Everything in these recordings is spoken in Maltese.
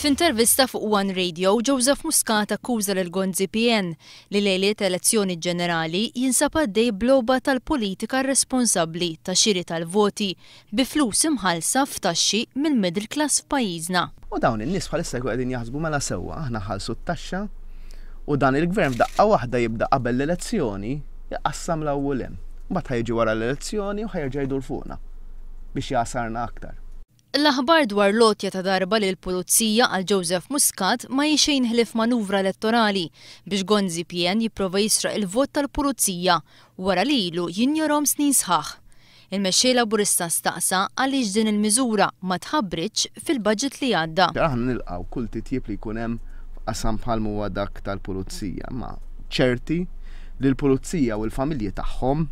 F'intervista fuq One Radio, Joseph Muscat akkuża lil Gonzi PN li lejliet elezzjoni ġenerali jinsab għaddej b'logħba tal-politika irresponsabbli ta' xiri tal-voti bi flus imħallsa f'taxxi mill-middle class f'pajjiżna. U dawn in-nies bħalissa jkunu qegħdin jaħsbu mela sewwa aħna ħallsu t-taxxa u dan il-gvern f'daqqa waħda jibda qabel l-elezzjoni jqassam 'l hawn u 'l hemm. Mbagħad ħa jiġi wara l-elezzjoni u ħa jerġa' jdur fuqna biex jagħsarna aktar. L-aħbar dwar l-għotja ta' darba lill-Pulizija għal Joseph Muscat ma hi xejn ħlief manuvra elettorali biex Gonzi PN jipprova jisraq il-vot tal-Pulizija wara li ilu jinjorhom snin sħaħ. Il-Mexxej Laburista staqsa għaliex din il-miżura ma tħabbritx fil-budget li għadda. Aħna nilqgħu kull titjib li jkun hemm f'qasam bħal m'huwa dak tal-Pulizija, imma ċerti li l-Pulizija u l-familji tagħhom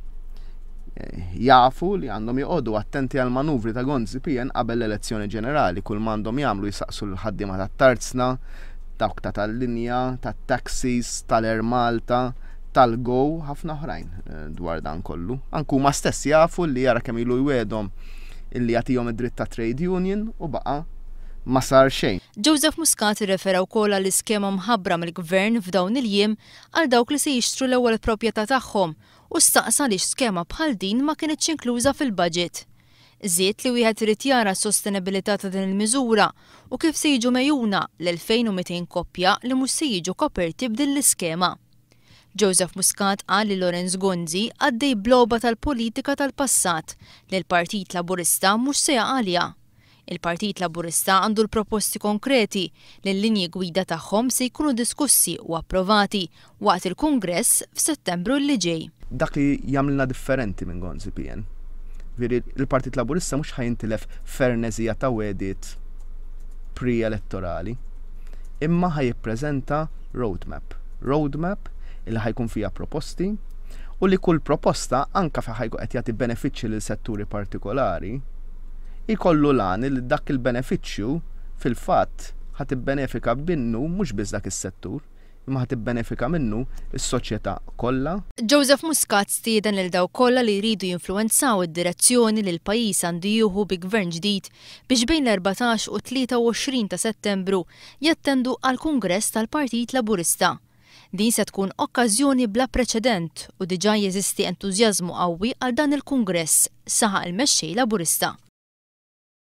jafu li għandhom joqogħdu attenti għal manuvri ta' Gonzi PN qabel l-elezzjoni ġenerali, kull m'għandhom jagħmlu jsaqsu l-ħaddiema tat-tarzna, dawk ta' tal-linja, tat-taxis, tal-Air Malta, tal-Go, ħafna oħrajn eh, dwar dan kollu. Anke huma stess jafu li jara kemm ilu jwedhom illi jagħtihom id-dritt ta' trade union u baqa' ma sar xejn. Joseph Muscat irrefera wkoll għall-iskema mħabbra mill-Gvern f'dawn il-jiem għal dawk li se jixtru l-ewwel proprjetà tagħhom u staqsa għaliex skema bħal din ma kinitx inkluża fil-budget. Żied li wieħed irid jara s-sostenibilità ta' din il-miżura u kif se jiġu megħjuna l-2,200 koppja li mhux se jiġu koperti b'din l-iskema. Joseph Muscat qal li Lawrence Gonzi għaddej b'logħba tal-politika tal-passat li l-Partit Laburista mhux se jaqa' għaliha. Il-Partit Laburista għandu l-proposti konkreti li l-linji gwida tagħhom se jkunu diskussi u approvati waqt il-Kungress f'Settembru li ġej. Dak li jagħmilna differenti minn Gonzi PN. Veri, il-Partit Laburista mhux ħa jintilef ferneżija ta' wegħdiet pre-elettorali, imma ħa jippreżenta roadmap. Roadmap illi ħa jkun fiha proposti u li kull proposta anka fejn ħa jkun qed jagħti benefiċċji lil setturi partikolari, ikollu l-għan li dak il-benefiċċju fil-fatt ħa tibbenefika minnu mhux biss dak is-settur, imma ħa tibbenefika minnu s-soċjetà kollha. Joseph Muscat stieden lil dawk kollha li jridu jinfluwenzaw id-direzzjoni li l-pajjiż għandu jieħu bi gvern ġdid biex bejn l-14 u 23 ta' Settembru jattendu għall-Kungress tal-Partit Laburista. Din se tkun okkażjoni bla preċedent u diġà jeżisti entużjażmu qawwi għal dan il-Kungress, saħaq il-Mexxej Laburista.